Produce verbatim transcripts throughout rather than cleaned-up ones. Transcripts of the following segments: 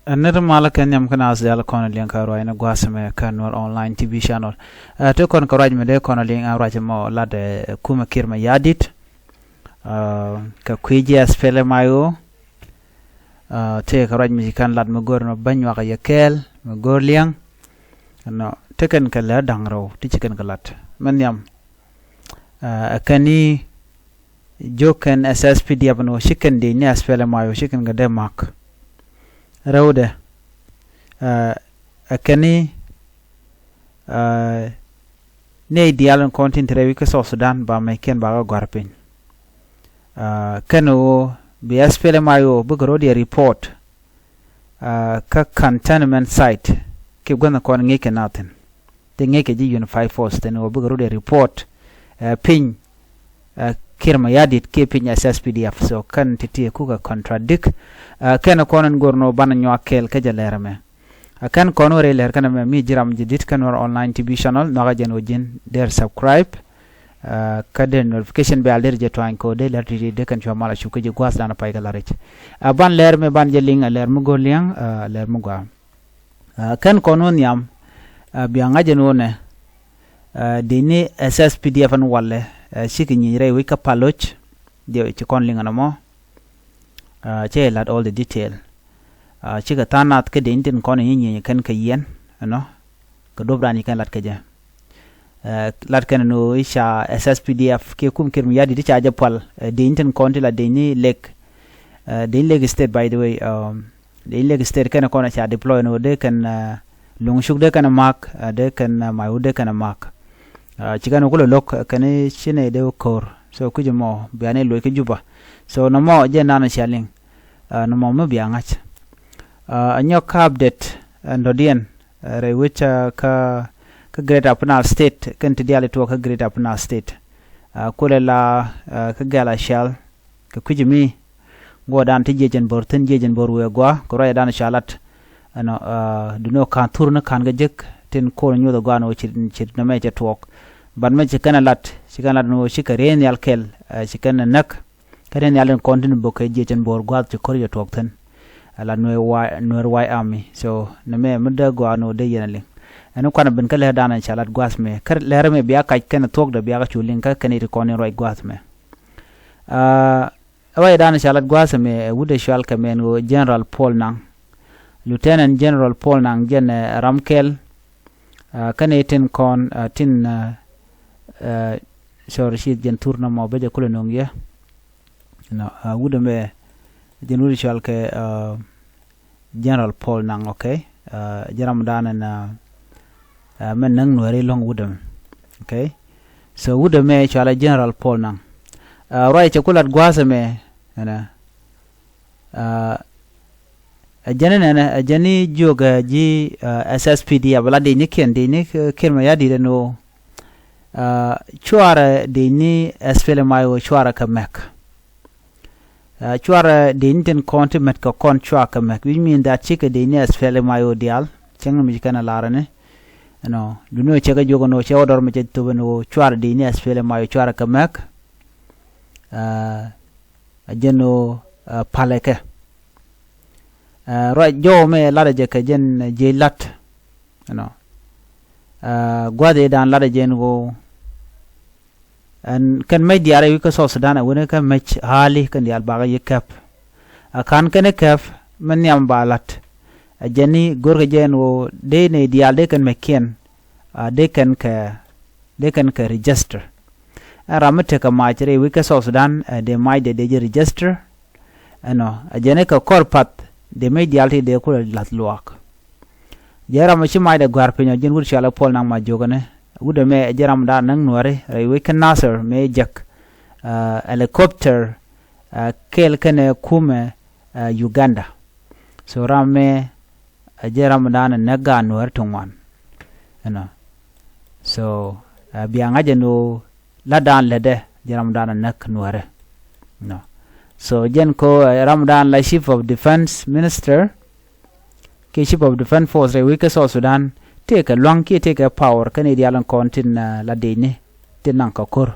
Ɛ nir malä kɛ nhiam kä naath diaal kɔn liŋ kä ruac ni gua̱a̱th mɛ kä Nuer Online T V channel. Ɛ te kɔn kɛ ruac mɛ dee kɔn liŋ ɛ ruac mɔ lat ɛ kumɛ Kiir Mayardit. Ɛ kɛ kui̱ ji̱ S P L M I O. Ɛ te kɛ ruac mɛ ci kɛn lat mɛ go̱r mɛ bä nyuak yɛ kɛɛl mɛ go̱r liɛŋ. Nɔ te kɛn kɛ lɛ da̱ŋ rɛw ti ci kɛn kɛ lat mɛ nhiam. Ɛ kɛn ni jiök kɛn S S P D F ni wä ci kɛn dec ni S P L M I O ci kɛn kɛ dee mak. Rɛwdɛ ɛ kɛn ni nɛy diaal in kɔn tin te rɛy wi̱c kä South Sudan ba mɛckiɛn ba kɛ gɔ̱a̱r piny. Kɛn ɣöö bi S P L M I O bikɛ ro̱d yɛ report kä cantonment site kiɛ guänh kɔn ŋi̱i̱c kɛ nath thi̱n. Ti ŋi̱i̱c kɛ ji̱ Unified Force thi̱n ɣöö bikɛ ro̱d yɛ report piny Kiir Mayardit kiɛ piny S S P D F. So kɛn ti ti kukɛ contradict. Kɛn kɔn in go̱r ni ɣöö banɛ nyuak kɛɛl kä jɛ lɛr ɛmɛ. Ɛ kɛn kɔn wä rɛy lɛr kɛn ɛmɛ mi ji̱ ram ji̱ di̱t kä Nuer Online T V channel nhɔakä jɛn wä ji̱n der subscribe. Kä der notification bell der jɛ tuany kɔ der lɛr ti̱ti̱ dee kɛn cua mal a cuk kä ji̱ gua̱a̱th dan a pay kɛ la rɛc. Ɛ ban lɛr mi ban jɛ liŋ ɛ lɛr mi go̱r liŋ ɛ lɛr mi gɔaa. Ɛ kɛn kɔn wä nhiam ɛ bia ŋa̱c ɛn wä nɛ ɛ dec ni S S P D F ɛn walɛ ɛ cikɛ nyieny rɛy wi̱c kä Paloc. Diɛ ci kɔn liŋ ɛn ɛmɔ. Cɛ lat all the detail. Cikɛ tha̱a̱ŋ nath kä dec tin kɔn in nyieny kɛn kɛ yɛn ɛnɔ kɛ duɔ̱p raan ci kɛn lat kɛ jɛ. Lat kɛn ɛn ɣöö i̱ ca S S P D F kiɛ kum Kiir Mayardit i̱ ca jɛ pual dec tin kɔn ti la dec ni lek. Dec ni lek state, by the way. Dec ni lek state kɛn kɔn ca deploy ɛn ɣöö dee kɛn luŋ cuk dee kɛn mak dee kɛn mac wut dee kɛn mak. Ci kɛn kulɛ lo̱k kɛn ci nɛy dee wä ko̱r. So kui̱c ɛmɔ bia ni luɔc kä Juba. So nɔmɔ jɛ nan cia liŋ. Nɔmɔ mi bia ŋa̱c. Ɛ nyɔk kä update ɛn dɔ̱diɛn rɛy wec kä kä Greater Upper Nile State kɛn ti diaal i tuɔɔk kä Greater Upper Nile State. Kulɛ la kä gɛl a cɛl kɛ kui̱c mi guɔdan ti jiɛc ɛn bo̱r thi̱n jiɛc ɛn bo̱r wëë gua kɛ ruacdan ca lat. Ɛnɔ duni ɔ ka̱n thur ni ka̱n kɛ jek tin kol nyuɔth ɛ gɔaa ni wä cit nɛmɛ cɛ tuɔɔk. But mɛ ci kɛn ɛ lat ci kɛn ɛ lat ni wä ci kɛ riey nhial kɛl ci kɛn ɛ näk. Kä riey nhial tin kɔn tin bok kɛ jiɛc ɛn bo̱r gua̱a̱th ci ko̱r cɛ tuɔɔk thi̱n. Ɛ la Nuer White Army. So nɛmɛ mi dee gɔaa ni wä dee yɛn ɛ liŋ. Ɛn kuan ɛ ben kä lɛr dan ɛ ca lat gua̱a̱th mɛ kä lɛr mɛ bia kac kɛn ɛ thuɔ̱kdɛ bia kä cu liŋ kä kɛn iti kɔn in ruac gua̱a̱th mɛ. Ɛ wayɛ dan ca lat gua̱a̱th ɛmɛ ɛ wut ɛ cual kɛ mɛn ɣöö General Paul Nang. Lieutenant General Paul Nang jɛn ɛ ram kɛl. Kä nɛy tin kɔn tin, sorry, ci jɛn thur nɔmɔ bä jɛ kulɛ no̱o̱ŋ yɛ. Wut ɛmɛ jɛn wut ɛ cual kɛ General Paul Nang, okay. Jɛ ram dan ɛn mɛn näŋ Nuɛri lɔ̱ŋ wut ɛmɛ, okay. So wut ɛmɛ cualɛ General Paul Nang. Ruac cɛ ku lat gua̱a̱th ɛmɛ ɛnɛ. Ɛ jɛn inɛnɛ ɛ jɛn i̱ jiök ɛ ji̱ S S P D F la dic ni kiɛn dic ni Kiir Mayardit ɛn ɣöö cuarɛ dic ni S P L M I O cuarɛ kɛ mɛk. Cuarɛ dec ni tin kɔn ti mɛt kɛ kɔn cua kɛ mɛk, which mean that cikɛ dec ni S P L M I O diaal. Cäŋ ni mi ci kɛn a lar ni ɛnɔ duni ɔ cɛ kɛ juɔk ɛn ɣöö cɛ wä dɔr mi cɛ thop ɛn ɣöö cuarɛ dec ni S P L M I O cuarɛ kɛ mɛk. Ɛ jɛn ɣöö palɛ kɛ ruac jɔw mɛ latdɛ jɛ kɛ jɛn jiec lat ɛnɔ. Gua̱th ëëdan latdɛ jɛ ɛn ɣöö ɛn kɛn mec diaal rɛy wi̱c kä South Sudan ɛ wen kä mec haali kɛn diaal bakä yi kɛp. A ka̱n kɛn kɛp mɛ nhiam ba lat. Ɛ jɛn ni görkɛ jɛ ɛn ɣöö dee nɛy diaal dee kɛn mec kiɛn a dee kɛn kɛ dee kɛn kɛ register. Ɛn ram mi tekɛ mac rɛy wi̱c kä South Sudan ɛ dee mac dee dee jɛ register. Ɛnɔ ɛ jɛn ni kɛ kɔr path dee mec diaal ti dee kulɛ la̱th luaak. Jɛ ram mi ci macdɛ gua̱r piny ɔ ji̱n wut cɔal ɛ Paul Nang Majok ɛnɛ. Wut ɛmɛ ɛ jɛ ram dan näk Nuäri rɛy wec kä Nasir mëë jek helicopter kɛɛl kɛnɛ kumɛ Uganda. So ram mɛ ɛ jɛ ram dan näk gaat Nuäri ti ŋuan. Ɛnɔ so bia ŋa̱c ɛn ɣöö la dan lätdɛ jɛ ram dan näk Nuäri. Nɔ so jɛn ko ram dan la Chief of Defence Minister kiɛ Chief of Defence Force rɛy wec kä South Sudan tëëkɛ lua̱ŋ kiɛ tëëkɛ power kä nɛy diaal in kɔn tin la dec ni tin naŋ kɛ ko̱r.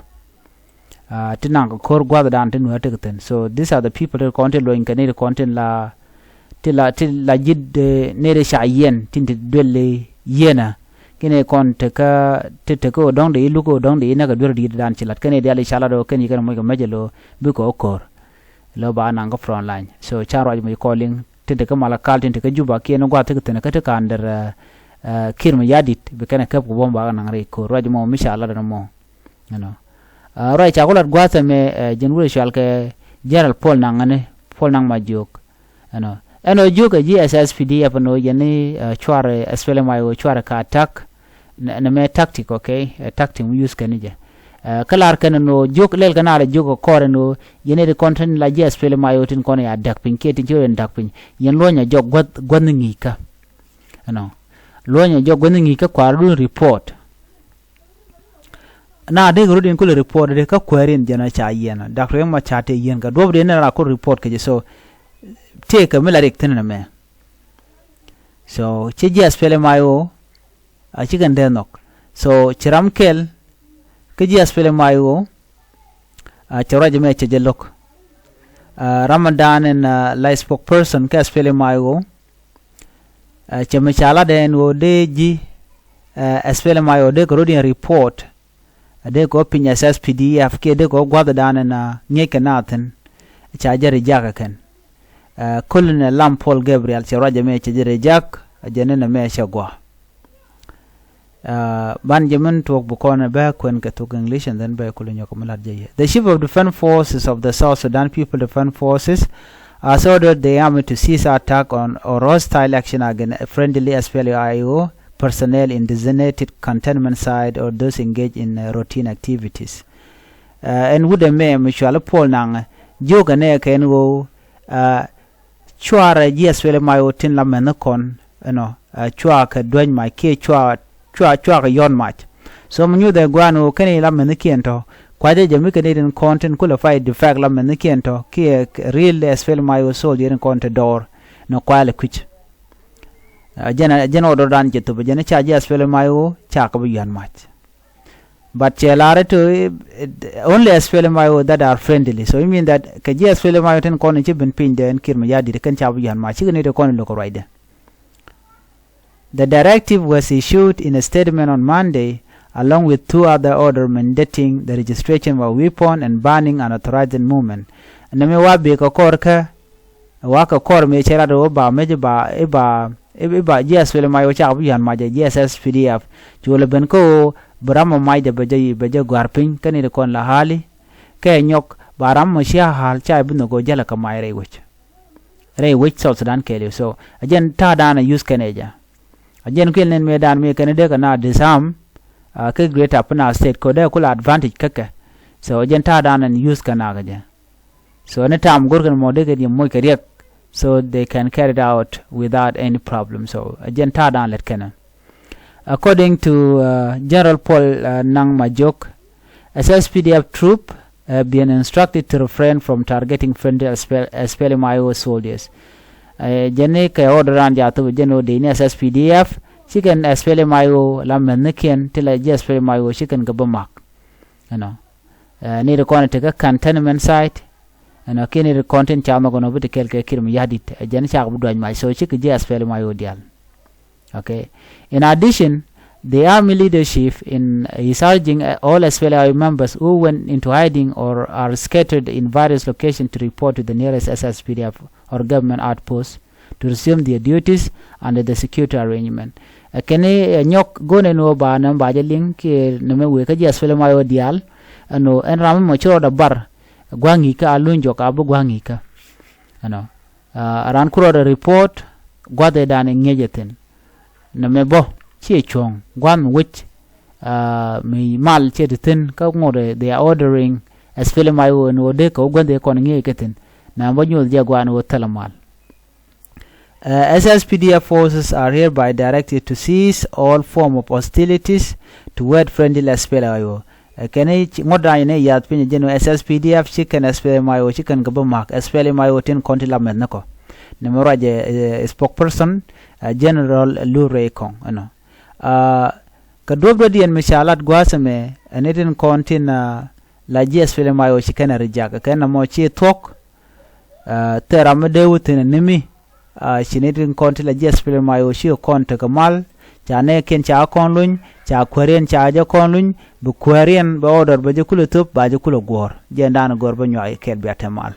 Tin naŋ kɛ ko̱r gua̱thdan tin Nuäär tekɛ thi̱n. So these are the people ti kɔn tin luɔ̱ny kɛ nɛy ti kɔn tin la ti la, ti la ji̱, eh, nɛy ti ca yiɛn tin ti duel i̱ yieenä. Kɛn i̱ kɔn tekä, ti tekä ɣöö dɔ̱ŋ dee i̱ luk ɣöö dɔ̱ŋ dee i̱ näk ɛ duer di̱i̱t dan ci la̱t. Kɛn i̱ diaal i̱ ca lat ɣöö kɛn i̱ kɛn moc kɛ mec ɛ lo̱ bikɛ ɣä ko̱r. Lo̱ ba naŋ kä front line. So ca ruac moc kɔɔliŋ tin tekä Malakal, tin tekä Juba kiɛn gua̱a̱th ti kɛ thi̱n kä ti ka̱n der, eh, eh, Kiir Mayardit bi kɛn ɛ käp kɛ buɔ̱m ba kɛ naŋ rɛy ko̱r. Ruac mɔ mi ca lat ɛn mɔ. Ɛnɔ. Ah, ruac ca ku lat gua̱a̱th ɛmɛ, eh, jɛn wut ɛ cɔal kɛ General Paul Nang ɛni, Paul Nang Majok. Ɛnɔ. Ɛnɔ jiök ɛ ji̱ S S P D F ɛnɔ yɛn ni, eh, cuarɛ, eh, S P L M I O cuarɛ ka attack. Nɛ, nɛ mɛ tactic, okay? Eh, tactic mi use kɛn ni jɛ. Eh, kä lar kɛn ɛnɔ jiök lɛl kɛn a la jiök ɛ kɔr ɛnɔ yɛn ni ti kɔn tin la ji̱ S P L M I O tin kɔn ya dak piny kiɛ tin ci rɔ dak piny. Yɛn luɔ̱nyɛ jɔk gua̱th, gua̱th ni ŋi̱i̱kä. Ɛnɔ. Luɔ̱nyɛ jɔk gua̱th ni ŋi̱i̱kä kua̱r dun report. Na dee kɛ rut in kulɛ report dee kä kuääri in jɛn a ca yiɛn. Dak Riek Machar tëë yiɛn kɛ duɔ̱p dee ni ra kul report kɛ jɛ so. Tëë kɛ mi la rik thi̱n ɛn ɛmɛ. So ci ji̱ S P L M I O a ci kɛn dee nhɔk. So ci ram kɛl kä ji̱ S P L M I O a cɛ ruac ɛmɛ cɛ jɛ lo̱k. Ah, ram a dan in, ah, la spokesperson kä S P L M I O. Ah, cɛ mi ca lat ɛn ɣöö dee ji̱, eh, S P L M I O dee kɛ rot in report. Ah, dee kɛ wä piny S S P D F kiɛ dee kɛ wä gua̱thdan ɛn, ah, ŋi̱eckɛ naath thi̱n. Ca jɛ reject ɛ kɛn. Ah, Colonel Lam Paul Gabriel cɛ ruac ɛmɛ cɛ jɛ reject, a jɛ ni nɛ mɛ cɛ gua̱. Ah, ban jɛ min tuɔk bi kɔn bɛ kuɛn kɛ thok English and then bɛ kulɛ nyɔk mi lat jɛ yɛ. The Chief of Defense Forces of the South Sudan People Defense Forces has ordered the army to cease attack on or hostile action against friendly S P L M I O personnel in designated cantonment site or those engaged in, uh, routine activities. Ah, ɛn wut ɛmɛ mi cual Paul Nang jiök ɛnɛ kɛn ɣöö, ah, cuarɛ ji̱ S P L M I O tin la mɛnh kɔn, you know, ah, cua kɛ duäny mac kiɛ cua, cua, cua kɛ yɔn mac. So mi nyuthɛ gua̱a̱n ɣöö kɛn i̱ la mɛnh kiɛn tɔ kuacä jɛ mi kɛn i̱ tin kɔn tin qualified defect la mɛnh kiɛn tɔ kiɛ real S P L M I O soldier in kɔn ti dɔɔr ni kualɛ kui̱c. Ah, jɛn, jɛn order dan jɛ thop jɛn ca ji̱ S P L M I O ca kɛ bi yɔn mac. But cɛ lar it to, eh, only S P L M I O that are friendly. So you mean that kɛ ji̱ S P L M I O tin kɔn in ci ben piny dɛ ɛn Kiir Mayardit kɛn ca bi yɔn mac cikɛ ni ti kɔn in lo̱k ruacdɛ. The directive was issued in a statement on Monday along with two other order mandating the registration of a weapon and banning unauthorized movement. Nɛ mi wa bi kɛ kɔr kä Wa kɛ kɔr mëë cɛ lat ɣöö ba mec i̱ ba, i̱ ba, i̱ ba ji̱ S P L M I O cakɛ bi yɔ̱a̱n mac ɛ ji̱ S S P D F. Cu lɛ ben kä ɣöö bi ram mɔ macdɛ bɛ jɛ, bɛ jɛ gɔ̱a̱r piny kä ni ti kɔn la ɣa̱li. Kɛ nyɔk ba ram mɔ cia ɣa̱l ca bi nhök ɣöö jälɛ kɛ mac rɛy wec. Rɛy wec South Sudan kɛɛliw. So ɛ jɛn ta̱a̱dan ɛ use kɛn ɛ jɛ. Ɛ jɛn kuël nin mëëdan mëë kɛn dee kɛ na disarm, ah, kä Greater Upper Nile State kɛ dee kulɛ advantage kä kɛ. So ɛ jɛn ta̱a̱dan ɛn use kɛ na kɛ jɛ. So any time go̱rkɛn mɔ dee kɛ diɛ moc kɛ riɛk, so they can carry it out without any problem. So ɛ jɛn ta̱a̱dan lɛt kɛnɛ. According to, uh, General Paul, uh, Nang Majok, S S P D F troop have been instructed to refrain from targeting friendly S P L M I O soldiers. Ɛ jɛn ni kɛ order ran jath thop jɛn ɣöö dee ni S S P D F cikɛn S P L M I O la mɛthnikiɛn ti la ji̱ S P L M I O cikɛn kɛ bä mak. Ɛnɔ. Ɛ ni ti kɔn ti kä cantonment site. Ɛnɔ kiɛ ni ti kɔn tin ca nhɔk ɛnɔ bi ti kɛl kɛ Kiir Mayardit. Ɛ jɛn cak bi duac mac so cikɛ ji̱ S P L M I O diaal. Okay. In addition, the army leadership in, is urging, uh, all S P L M I O members who went into hiding or are scattered in various locations to report to the nearest S S P D F or government outpost to resume their duties under the security arrangement. Ɛ kɛn i̱, ɛ nyɔk go̱n ɛn ɣöö ba nɛm ba jɛ liŋ kiɛ nɛmɛ wëë kä ji̱ S P L M I O diaal. Ɛn ɣöö ɛn ram mi mɔ ci rɔɔdɛ bar gua̱a̱ŋ i̱kä a luny jɔk a bi gua̱a̱ŋ i̱kä. Ɛnɔ. Ah, raan ku rɔɔdɛ report gua̱thɛ dan i̱ ŋi̱eecɛ thi̱n. Nɛmɛ bä ciɛ cuɔ̱ŋ gua̱a̱ŋ mi wec, ah, mi mal ciɛ ti thi̱n kä ŋot, eh, they are ordering S P L M I O ɛn ɣöö dee kɛ wä gua̱thɛ kɔn ŋi̱eec kä thi̱n. Nɛmɛ bä nyoth jɛ gua̱a̱n ɣöö thilɛ mal. Uh, S S P D F forces are hereby directed to cease all form of hostilities toward friendly S P L M I O. Ɛ kɛn i̱ ŋuɔ̱t da̱a̱ny ni yath piny jɛn ɣöö S S P D F ci kɛn S P L M I O ci kɛn kɛ bä ma̱k, S P L M I O tin kɔn ti la mɛth ni kɔ. Ni mi ruac ɛ, ɛ, spokesperson, ɛ, General Lu Rei Kɔŋ ɛnɔ. Ɛ, kɛ duɔ̱p dɔ̱diɛn mi ca lat gua̱a̱th ɛmɛ, ɛ ni tin kɔn tin, ɛ, la ji̱ S P L M I O ci kɛn ɛ reject. Ɛ kɛn ɛmɔ ci thuɔ̱k, Ɛ, thil ram mi dee wä thi̱n ɛ ni mi, Ci nɛy tin kɔn ti la jiɛth pil ma ɣöö cikɛ kɔn tekɛ mal. Ca nɛɛkiɛn ca kɔn luny, ca kuääriɛn ca jɛ kɔn luny. Bi kuääriɛn bɛ order bɛ jɛ kulɛ thöp, ba jɛ kulɛ guɔ̱ɔ̱r. Jɛn dan gör bä nyuak kɛl bia te mal.